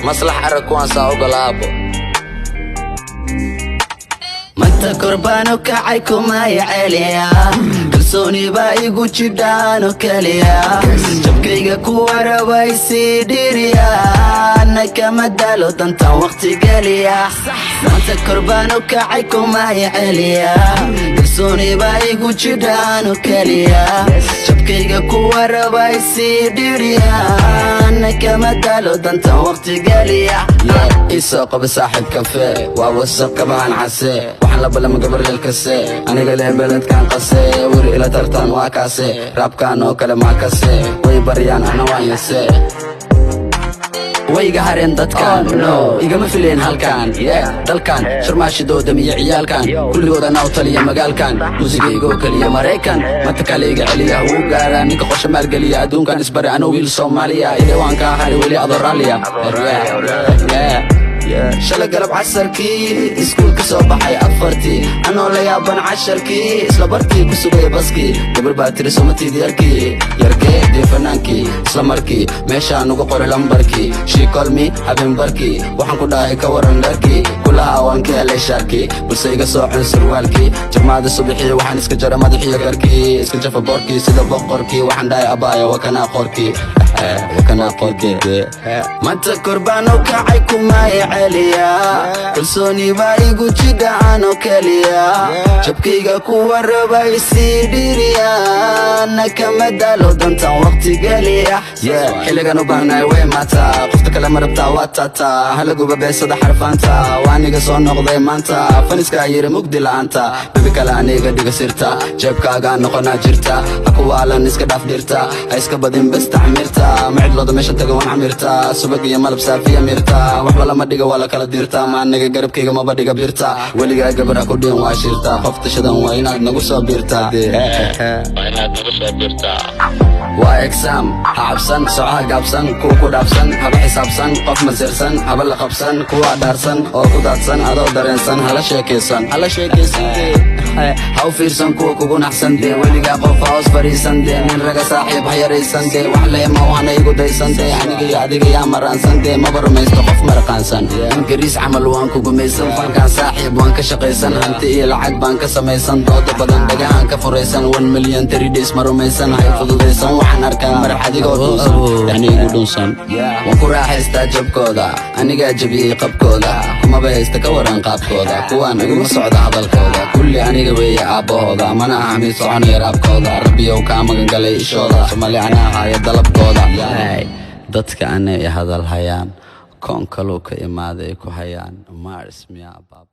Maslax arag kuwaan saa ogolaabo. Manta korbaano kacay kumay celiya, kalsooni baa igu jidhaano keliya, jabkayga ku warabay sii dhiriya, na kama daalo dantan waqti geliya. Manta korbaano kacay kumay celiya, kalsooni baa igu jidhaano keliya, jabkayga ku warabay sii dhiriya, na kama daalo dantan waqti geliya. Isoo qaba saaxiib kafee, waa wasaq kabahan case. Waxaan la balama gabar leelkase, aniga leh beledkan qase. Wir ila tartan waa kaase, raabkan oo kale maa kase. Way baryaan, ana waan yase, wayga hareen dadkan, no igama fileen halkan, yeah. Dalkan sharmaashidooda miyo ciyaalkan kulligood anaa u taliya magaalkan, muusigaygoo keliya Maraykan manta kale iga celiya. Wuu gaaraa ninka qorshe maalgeliya adduunkan, isbari anoo wiil Soomaaliya ile waan kaa hari weli adoo raalliya. Yeah. Shalay galab casarkii iskuulka soo baxay 4-tii, anoo la yaaban casharkii, isla bartii ku sugaya baskii, gabar baa tiri: "Somatiid yarkii?" "Yarkee?" Dee fanaankii. Isla markii meeshaan uga qoray lambarkii. She call me habeen barkii. Waxaan ku dhahay: "Ka waran dharkii?" Kulaha: "Waan ka helay shaarkii, balse iga soo cun surwaalkii." Jarmaada subaxii waxaan iska jara madaxiyo garkii, iska jafa boorkii sida boqorkii. Waxaan dhahay: "Abaayo, waa kanaa qoorkii, waa kanaa qoorkii." Manta korbaano kacay kumay celiya, kalsooni baa igu jidha ano keliya, jabkayga kuwa rabay sii dhiriya, na kama daalo dantan waqti geliya. Xilligan u baahnahay way maataa, qofta kale ma rabtaa, waa taataa halaguba beesada xarfaanta. Waa aniga soo noqday maanta, faniska yiri mugdi la'aanta. Bebi kale aniga dhiga sirta, jeebkaagaa noqonaa jirta. Ha ku waalan, iska dhaaf dhirta, ha iska badin bes taxmirta. Ma cidlooda meeshan taga waan camirta, subag iyo malab saafiya mirta. Waxba lama dhiga, waa la kala dirta. Ma aniga garabkayga maba dhiga birta. Weligaa gabar ha ku dhihin waa shirta. Qof tashadan waa inaad nagu soo biirtaa. Waa exam, ha cabsan, soco, ha gaabsan. Kuwa ku dhaafsan haba xisaabsan, qof masirsan haba la qabsan. Kuwa dhaarsan oo ku daadsan adoo dareensan hala sheekaysan, hala sheekaysan dee. Ha u fiirsan kuwa kugu naxsan dee. Weligaa qof ha hoos fadhiisan dee. Nin raga saaxiib ha yaraysan dee. Wax leema hana igu daysan dee. Aniga iyo adiga yaa maraansan dee? Maba rumaysto qof maraqaansan. Ingiriis camal waan ku gumaysan, fankaan saaxiib waan ka shaqaysan, hanti iyo lacag baan ka samaysan. Dooda badan dhagahaan ka furaysan. 1 million 3 days ma rumaysan, hay fududaysan. Waxaan arkaa marax adigoo dhunsan, yani igu dhunsan. Waan ku raaxaystaa jabkooda, anigaa jabiyey qabkooda. Kumaba haysta, ka waran qaabkooda? Kuwaan iguma socda hadalkooda, kulli aniga weeye aabbahooda. Mana aha mid soconaya raabkooda. Rabbiyow kaa magangalay ishooda. Soomaali anaa haya dalabkooda. Dadka anay hadal hayaan, koon kaluu ka imaaday ku hayaan. Mars miyaa baaba?